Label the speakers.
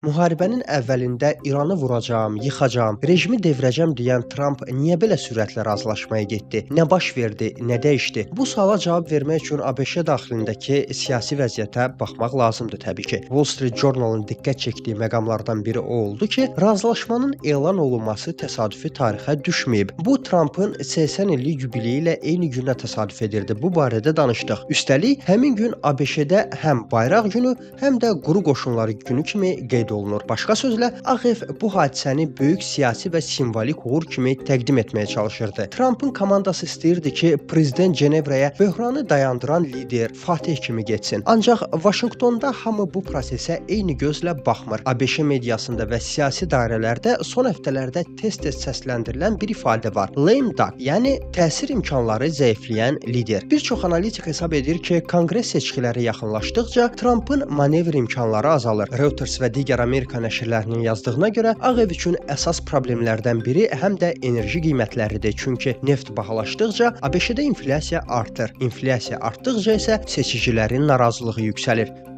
Speaker 1: Müharibənin əvvəlində İranı vuracağam, yıxacağam, rejimi devirəcəm deyən Tramp niyə belə sürətlə razılaşmaya getdi? Nə baş verdi, nə dəyişdi? Bu suala cavab vermək üçün ABŞ daxilindəki siyasi vəziyyətə baxmaq lazımdır təbii ki. Wall Street Journal-ın diqqət çəkdiyi məqamlardan biri o oldu ki, razılaşmanın elan olunması təsadüfi tarixə düşməyib. Bu Trampın 80 illik yubileyi ilə eyni günə təsadüf edirdi. Bu barədə danışdıq. Üstəlik, həmin gün ABŞ-də həm bayraq günü, həm də quru qoşunları günü kimi qeyd olunur. Başqa sözlə, Ağ Ev bu hadisəni böyük siyasi və simvolik uğur kimi təqdim etməyə çalışırdı. Trampın komandası istəyirdi ki, prezident Cenevrəyə böhranı dayandıran lider, Fatih kimi getsin. Ancaq Vaşinqtonda hamı bu prosesə eyni gözlə baxmır. ABŞ mediasında və siyasi dairələrdə son həftələrdə tez-tez səsləndirilən bir ifadə var. Lame duck, yəni təsir imkanları zəifləyən lider. Bir çox analitik hesab edir ki, Konqres seçkiləri yaxınlaşdıqca Trampın manevr imkanları azalır. Reuters və digər Amerika nəşrlərinin yazdığına görə Ağ Ev üçün əsas problemlərdən biri həm də enerji qiymətləridir. Çünki neft bahalaşdıqca ABŞ-də inflyasiya artır. İnflyasiya artdıqca isə seçicilərin narazılığı yüksəlir.